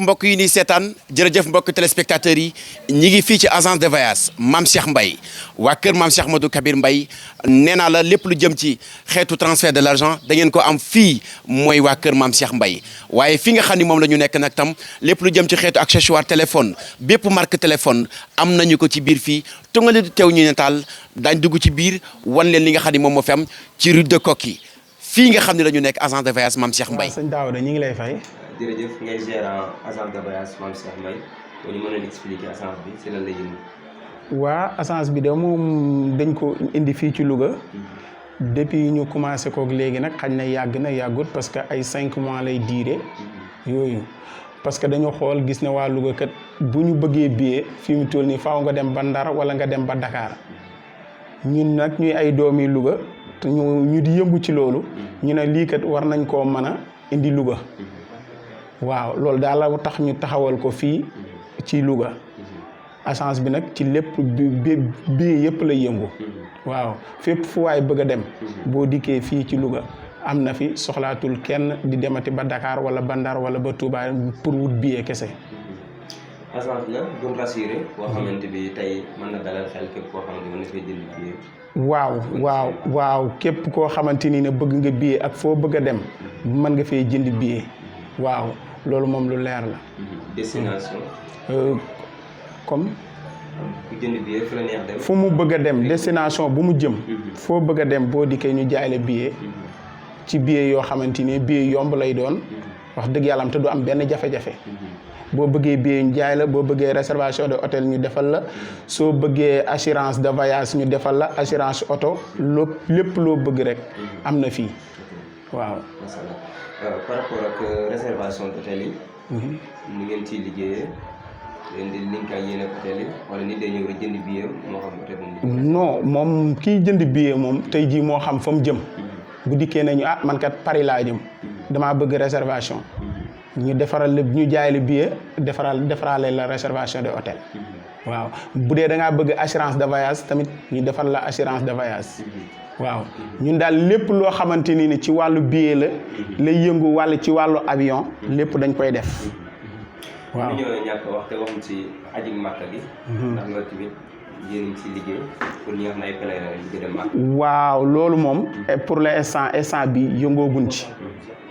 mbokk yi ni seetaan jërëjëf mbokk téléspectateurs yi ñi ngi fii ci agence de voyage Mame Cheikh Mbaye waa kër Mame Cheikh Ahmadou Kabir Mbaye nee naa la lépp lu jëm ci xeetu transfert de l'argent da ngeen ko am fii mooy waa kër Mame Cheikh Mbaye waaye fi nga xam ni moom la ñu nekk nag tam lépp lu jëm ci xeetu accessoire téléphone bépp marque téléphone am nañu ko ci biir fii tungale du teew ñu netaal daañ dugg ci biir wan leen li nga xam ni moom moo fi am ci rue de Coquille fii nga xam ne la ñu nekk agence de voyage Mame Cheikh Mbaye. waaw sëñ Daouda ñu ngi lay fay. jërëjëf ngay gérant agence de voyage Mame Cheikh Mbaye ñu mën leen expliquer agence bi si lan la yëngu. waa agence bi de moom dañ ko indi fii ci Louga depuis ñu commencé kook léegi nag xañ na yàgg na yàggut parce que ay 5 mois lay diire yooyu parce que dañu xool gis ne waa Louga kat bu ñu bëggee billet fi mu toll nii faaw nga dem ba Ndar wala nga dem ba Dakar ñun nag ñuy ay doomi Louga te ñu di yëngu ci loolu ñu ne lii kat war nañ koo mën a indi Louga waaw loolu daal la tax ñu taxawal ko fii ci Louga agence bi nag ci lépp bi yëpp lay yëngu waaw fépp fu waay bëgg a dem boo dikkee fii ci Louga am na fi soxlaatul kenn di demati ba Dakar wala ba Ndar wala ba Touba pour wut billet kese. agence la bu rassuré boo xamante bi tey mën na dalal xel képp koo xamante mën na fay jënd billet. waaw képp koo xamante ni ne bëgg nga billet ak foo bëgg a dem mën nga fee jënd billet waaw loolu moom lu leer la. destination. comme. ku jënd billet fu la neex dem. fu mu bëgg a dem destination bu mu jëm. foo bëgg a dem boo dikkee ñu jaay la billet. ci billet yoo xamante ni billet yomb lay doon. wax dëgg yàlla am te du am benn jafe-jafe. boo bëggee billet ñu jaay la boo bëggee réservation de hôtel ñu defal la soo bëggee assurance de voyage ñu defal la assurance auto lépp loo bëgg rek am na fii waaw. par rapport ak réservation d'hôtel yi. ni ngeen ciy liggéeyee leen di link ak yeneen hôtel yi wala nit day ñëw rek jënd billet moo xam hôtel moom. non moom kiy jënd billet moom tey jii moo xam fa mu jëm. bu dikkee nañu man kat Paris laa jëm damaa bëgg réservation. ñu defaral la ñu jaay la billet defarale la réservation de hôtel waaw bu dee da ngaa bëgg assurance de voyage tamit ñu defal la assurance de voyage waaw ñun daal lépp loo xamante ni ci wàllu billet la lay yëngu wàll ci wàllu avion lépp dañ koy def waaw. ñu ñëwee ñàkk wax te waxuñ ci aji Màkka gi. ndax loolu tamit yéen ci liggéey pour ñi nga xam ne ay pèlerin yu gën a màgg. waaw loolu moom pour l'instant bi yëngooguñ ci.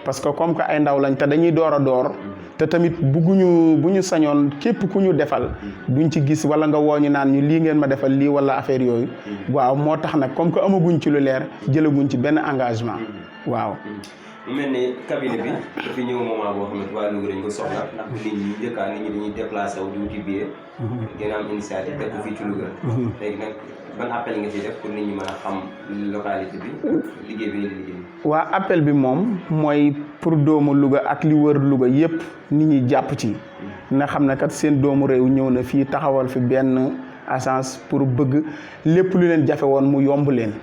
parce que comme que ay ndaw lañ te dañuy door a door te tamit bu ñu sañoon képp ku ñu defal duñ ci gis wala nga wooñu naan ñu lii ngeen ma defal lii wala affaire yooyu waaw moo tax nag comme que amaguñ ci lu leer jëlaguñ ci benn engagement waaw. mu mel ni cabinet bi dafa ñëw moment boo xamante waa Louga dañ ko soxla ndax nit ñi dañuy déplacé wu di wuti billet ngeen am initiative def ko fii ci Louga léegi nag ban appel nga ciy def pour nit ñi mën a xam localité bi liggéey bi ngeen di liggéey. waa appel bi moom mooy pour doomu Louga ak li wër Louga yëpp nit ñi jàpp ci na xam ne kat seen doomu réew ñëw na fii taxawal fi benn agence pour bëgg lépp lu leen jafe woon mu yomb leen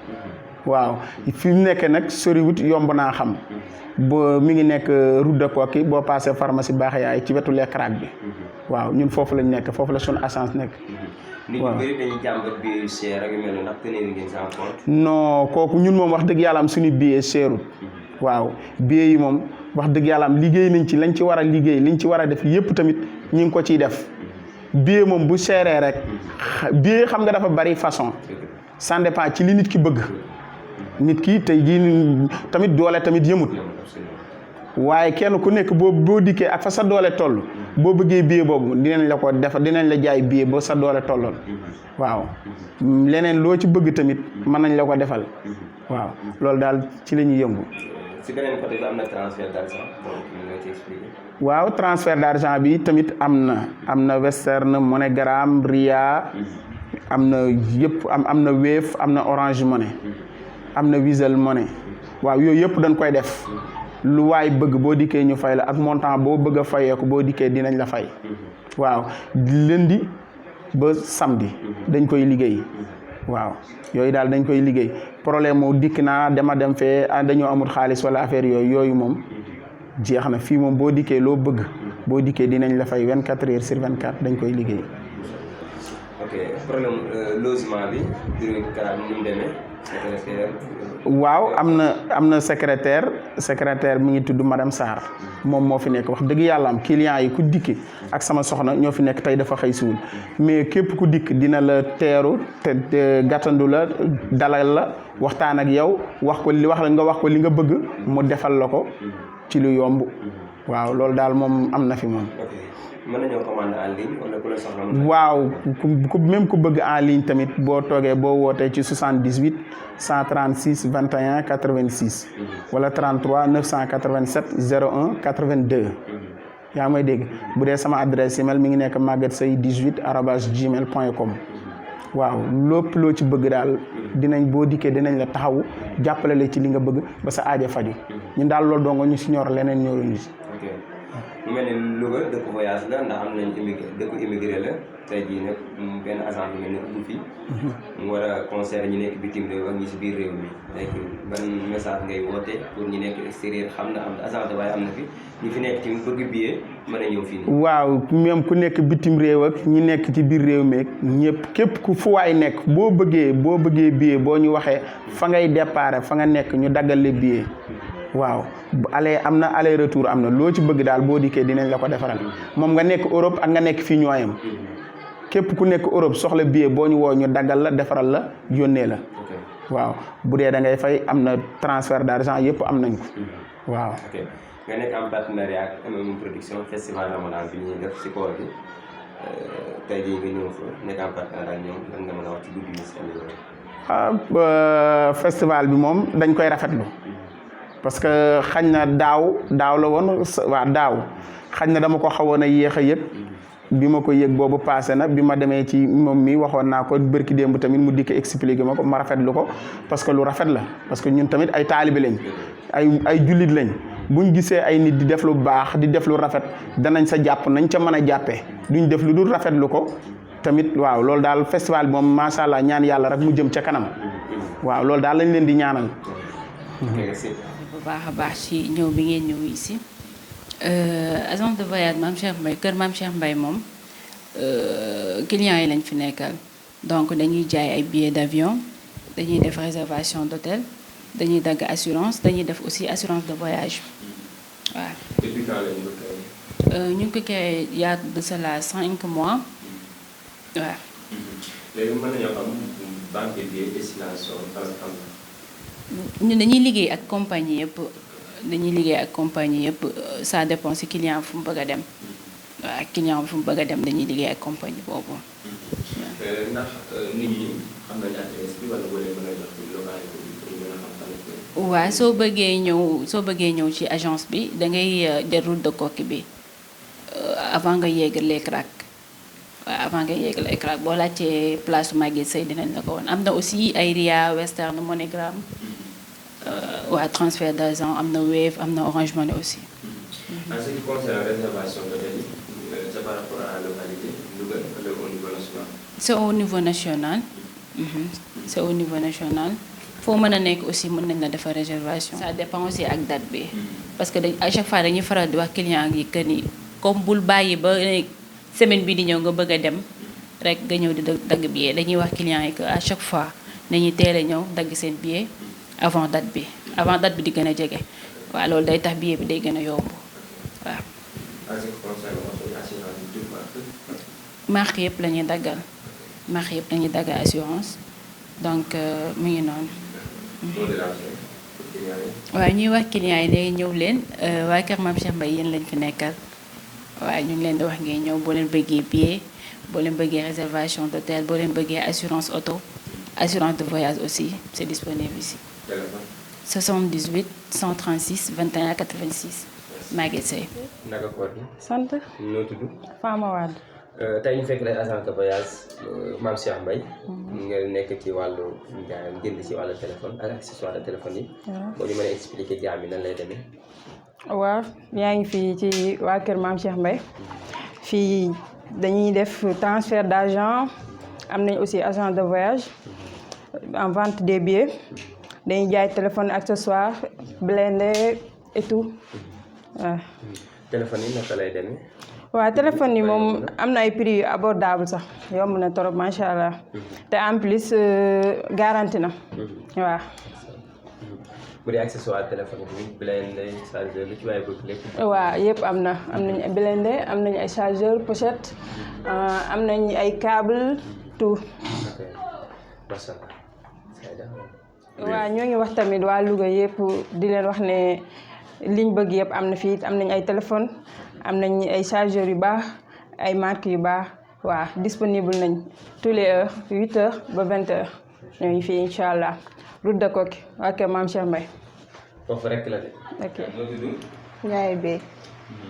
waaw fi mu nekk nag soriwut yomb naa xam ba mi ngi nekk route de Coquille boo passé pharmacie baax yaay ci wetu Lecrac bi waaw ñun foofu lañ nekk foofu la suñu agence nekk. nit ñu bëri dañuy jàmbat billet yu cher ak yu mel noonu ndax tenir ngeen en compte. non kooku ñun moom wax dëgg yàlla am suñu billet cherut waaw billet yi moom wax dëgg yàlla am liggéey nañ ci lañ ci war a liggéey liñ ci war a def yëpp tamit ñu ngi ko ciy def billet moom bu seeree rek billet xam nga dafa bari façon ça dépend ci li nit ki bëgg nit ki tey jii tamit doole tamit yëmut waaye kenn ku nekk boo dikkee ak fa sa doole toll boo bëggee billet boobu dinañ la ko def dinañ la jaay billet ba sa doole tolloon waaw leneen loo ci bëgg tamit mën nañ la ko defal waaw loolu daal ci la ñuy yëngu. si beneen côté bi am na transfert d'argent donc nga ci expliquer. waaw transfert d'argent bi tamit am na Western MoneyGram Ria am na yëpp am na Wave am na Orange Money am na Wizall Money waaw yooyu yëpp dañ koy def. lu waay bëgg boo dikkee ñu fay la ak montant boo bëgg a fayeeku boo dikkee dinañ la fay waaw lundi ba samedi dañ koy liggéey waaw yooyu daal dañ koy liggéey problème mu dikk naa dem fee dañoo amul xaalis wala affaire yooyu moom jeex na fii moom boo dikkee loo bëgg boo dikkee dinañ la fay 24 heures sur 24 dañ koy liggéey. ok problème logement bi bureau Kara ni mu demee secrétaire. waaw am na secrétaire mi ngi tudd madame Sarr moom moo fi nekk wax dëgg yàlla am client yi ku dikki ak sama soxna ñoo fi nekk tey dafa xëy siwul mais képp ku dikk dina la teeru te gàttandu la dalal la waxtaan ak yow wax ko li nga bëgg mu defal la ko ci lu yomb waaw loolu daal moom am na fi moom. mën nañoo commander en ligne wala ku la soxla. waaw même ku bëgg en ligne tamit boo toogee boo wootee ci 78 136 21 86. wala 33 987 01 82. yaa may dégg bu dee sama adresse email mi ngi nekk maguetesey18@gmail.com. waaw lépp loo ci bëgg daal boo dikkee dinañ la taxawu jàppale la ci li nga bëgg ba sa aaja faju ñun daal loolu dongo ñu si ñor leneen ñoruñu si. mu mel ni Louga dëkku voyage la ndax am nañ dëkku immigré la tey jii nag benn agent bi mel ni ubbi fii mu war a conseiller ñi nekk bitim réew ak ñi si biir réew mi léegi ban message ngay woote pour ñi nekk extérieur xam na am agent de voyage am na fi ñi fi nekk ci bëgg billet mën a ñëw fii nii. waaw même ku nekk bitim réew ak ñi nekk ci biir réew mi ñëpp képp ku fu waay nekk boo bëggee billet boo ñu waxee fa ngay départ fa nga nekk ñu daggal le billet. waaw am na aller retour am na loo ci bëgg daal boo dikkee dinañ la ko defaral moom nga nekk Europe ak nga nekk fii ñooyam képp ku nekk Europe soxla billet boo ñu woo ñu daggal la defaral la yónnee la waaw bu dee da ngay fay am na transfert d'argent yëpp am nañ ko waaw. nga nekk en partenariat ak MM Production festival Ramadan bi ñuy def si koor bi tey jii nga ñëw fa nekk en partenariat ak ñoom lan nga mën a wax ci guddi gi si festival bi moom dañ koy rafetlu. parce que xañ na daaw la woon daaw xañ na dama ko xawoon a yéex a yëg bi ma ko yëg boobu passé na bi ma demee ci moom mi waxoon naa ko bërki démb tamit mu dikk expliqué ma ko ma rafetlu ko parce que lu rafet la parce que ñun tamit ay taalibe lañ ay jullit lañ buñ gisee ay nit di def lu baax di def lu rafet danañ sa jàpp nañ ca mën a jàppee duñ def lu dul rafetlu ko tamit waaw loolu daal festival bi moom macha allah ñaan yàlla rek mu jëm ca kanam waaw loolu daal lañ leen di ñaanal. bu baax a baax ci ñëw bi ngeen ñëw ici agence de voyage Mame Cheikh Mbaye kër Mame Cheikh Mbaye moom clients yi lañ fi nekkal donc dañuy jaay ay billets d'avion dañuy def réservation d'hôtel dañuy dagg assurance dañuy def aussi assurance de voyage waaw. depuis quand lañ ko créé. ñu ngi ko créé il y a de cela 5 mois waaw. léegi mën nañoo am banque de billets destination par exemple. ñun dañuy liggéey ak compagnie yëpp ça dépend si client fu mu bëgg a dem waaw client bi fu mu bëgg a dem dañuy liggéey ak compagnie boobu. ndax nit ñi xam nañ adresse bi wala boo leen mën a jox localité bi pour mën a xam tamit. waaw soo bëggee ñëw ci agence bi da ngay jël route de Koki bi avant nga yegg l'Écrac waaw avant nga yegg l'Écrac boo laajtee place Maguette Seye dinañ la ko woon am na aussi ay Ria Western MoneyGram. waa transfert d'argent am na Wave am na Orange Money aussi. En ce qui concerne réservation d'hôtel yi c'est par rapport à la localité Louga wala au niveau national. c'est au niveau national. c'est au niveau national. foo mën a nekk aussi mën nañ la defar réservation. ça dépend aussi ak date bi. parce que à chaque fois dañuy faral di wax client yi que ni comme bul bàyyi ba semaine bi di ñëw nga bëgg a dem rek nga ñëw di dagg billet dañuy wax client yi que à chaque fois nañuy teel a ñëw dagg seen billet. avant date bi di gën a jege waaw loolu day tax billet bi day gën a yomb waaw. marque yëpp la ñuy daggal assurance donc mu ngi noonu. waaw ñuy wax clients yi day ñëw leen waa kër Mame Cheikh Mbaye yéen lañ fi nekkal waaye ñu ngi leen di wax ngeen ñëw boo leen bëggee billet boo leen bëggee réservation d'hôtel boo leen bëggee assurance auto assurance de voyage aussi c'est disponible ici. 78 136 21 86 Maguette Seye. naka koor gi. sant. noo tudd. Fama Wade. tey ñu fekk lay agent de voyage Mame Cheikh Mbaye. nga nekk ci wàllu njaayam jënd ci wàllu téléphone ak accessoire de téléphone yi. boo ñu mën a expliquer jaam yi nan lay demee. waaw yaa ngi fii ci waa kër Mame Cheikh Mbaye fii dañuy def transfert d'argent am nañ aussi agent de voyage en vente des billets. dañuy jaay téléphone accessoire blindé et tout waaw. téléphone yi naka lay demee. waaw téléphone yi moom am na ay prix yu abordable sax yomb na trop macha allah te en plus garantie na waaw. bu dee accessoire téléphone bi blindé chargeur lu ci waay bëgg lépp. waaw yëpp am nañ blindé am nañ ay chargeur pochette am nañ ay câble tout. ok macha allah. waaw ñoo ngi wax tamit waa Louga yëpp di leen wax ne liñ bëgg yëpp am na fii am nañ ay téléphone am nañ ay chargeurs yu baax ay marques yu baax waaw disponible nañ tous les heures 8h ba 20h ñoo ngi fii incha allah route de Koki waa kër Maam Cheikh Mbaye. foofu rek la de. ok noo tudd. Ndiaye Bey.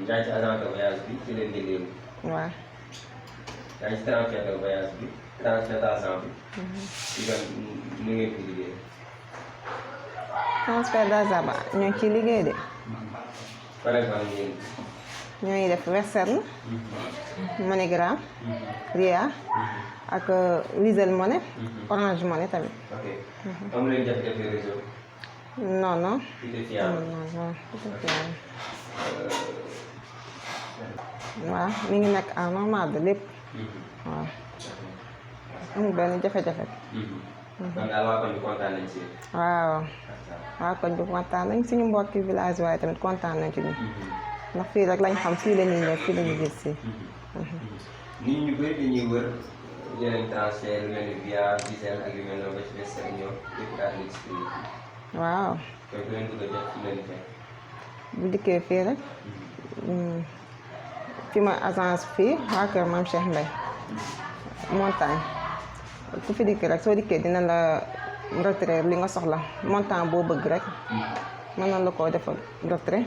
yaa ngi ci agent de voyage bi ci leen liggéey. waaw. yaa ngi ci transfert de voyage bi transfert d'argent bi. ci gan nu ngeen fi liggéey. transfert d'argent ba ñoo ngi ciy liggéey de. par exemple ngeen. ñoo ngi def Western. MoneyGram. Ria. ak Wizall Money. Orange Money tamit. ok amu leen jafe-jafe réseau. non non. tout est fiable. non tout est fiable. waaw mi ngi nekk en normal de lépp. waaw. amul benn jafe-jafe. kon daal waa koñ bi kontaan nañ si. waaw. waa koñ bi kontaan nañ suñu mbokki village waaye tamit kontaan nañ ci ñun. ndax fii rek lañ xam fii la ñuy nekk fii la ñuy gis si. nit ñu bëri dañuy wër yeneen transfert yu mel ni via Wizall ak yu mel noonu ba ci Western ñëw yëpp daal di disponible. waaw. donc bu leen bëgg a jot fu leen fekk. bu dikkee fii rek fi ma agence fii waa kër Maam Cheikh Mbaye montagne ku fi dikk rek soo dikkee dina la retrait li nga soxla montant boo bëgg rek mën na la koo defal retrait